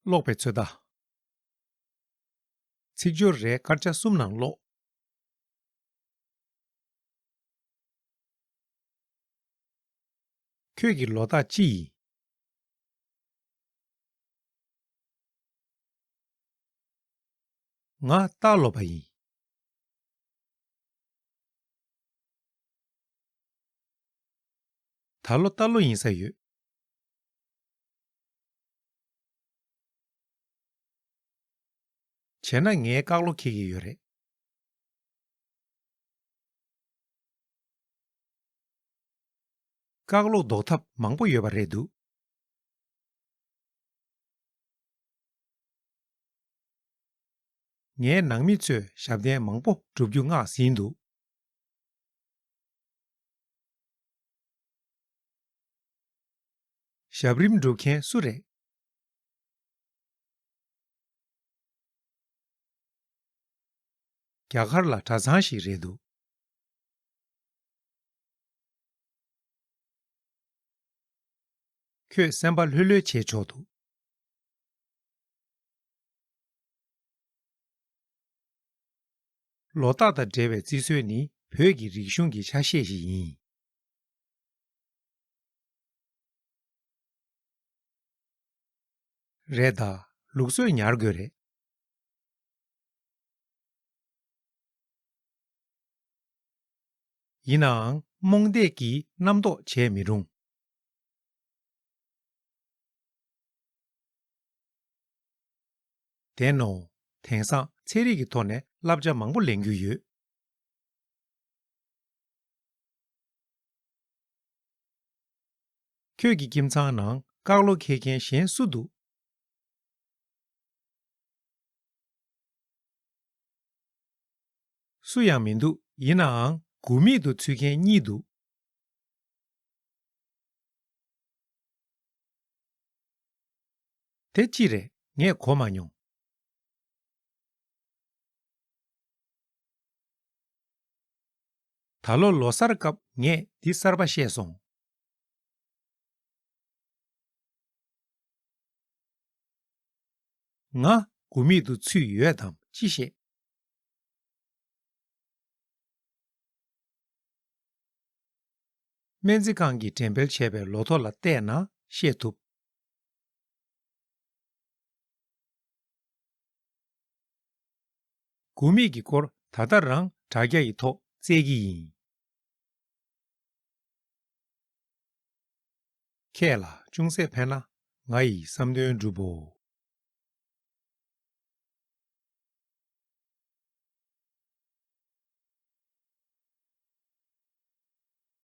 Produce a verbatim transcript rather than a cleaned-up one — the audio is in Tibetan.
ཀློག་པའི་ཚོད་ལྟ། ཚིག་སྦྱོར་རེ་སྐར་ཆ་གསུམ་ནང་ཀློག། ཁྱོད་ཀྱི་ལོ་རྟགས་ཅི་ཡིན། ང་རྟ་ལོ་པ་ཡིན། ད་ལོ་རྟ་ལོ་ཡིན་ས་ཡོད། བྱས་ན་ངའི་ཀག་ལོ་འཁེལ་གྱི་ཡོད་རེད། ཀག་ལོ་ལྡོག་ཐབས་མང་པོ་ཡོད་པ་རེད་འདུག། ངའི་ནང་མི་ཚོས་ཞབས་བརྟན་མང་པོ་བསྒྲུབ་རྒྱུ་མངགས་ཟིན་འདུག། ཞབས་རིམ་སྒྲུབ་མཁན་སུ་རེད། རྒྱ་གར་ལ་གྲྭ་ཚང་ཞིག་རེད་འདུག། ཁྱོད་སེམས་པ་ལྷོད་ལྷོད་བྱས་ཆོག་འདུག། ལོ་རྟགས་དང་འབྲེལ་བའི་བརྩི་སྲོལ་ནི་བོད་ཀྱི་རིག་གཞུང་གི་ཆ་ཤས་ཤིག་ཡིན། རེད་ད། ལུགས་སྲོལ་ཉར་དགོས་རེད། ཡིན་ནའང་རྨོངས་དད་ཀྱིས་རྣམ་རྟོག་བྱས་མི་རུང་། དེ་ནོ། དེང་སང་ཚན་རིག་གི་ཐོག་ནས་བསླབ་བྱ་མང་པོ་ལེན་རྒྱུ་ཡོད། ཁྱོད་ཀྱི་ཁྱིམ་ཚང་ནང་ཀག་ལོ་འཁེལ་མཁན་གཞན་སུ་འདུག། སུ་ཡང་མི་འདུག། ཡིན་ནའང་དགུ་མིག་ཏུ་ཚུད་མཁན་གཉིས་འདུག། དེ་ཅི་རེད། ངས་གོ་མ་མྱོང་། ད་ལོ་ལོ་གསར་སྐབས་ངས་འདི་གསར་པ་ཤེས་སོང་། ང་དགུ་མིག་ཏུ་ཚུད་ཡོད་དམ་ཅི་ཤེས། སྨན་རྩིས་ཁང་གིས་འགྲེམས་སྤེལ་བྱས་པའི་ལོ་ཐོ་ལ་བལྟས་ན་ཤེས་ཐུབ། དགུ་མིག་གི་སྐོར་ད་ལྟ་རང་དྲ་རྒྱ་ཡི་ཐོག་བཙལ་གྱི་ཡིན། ཁྱེད་ལ་ཅུང་ཟད་ཕན་ན་ང་ཡི་བསམ་དོན་འགྲུབ་བོ།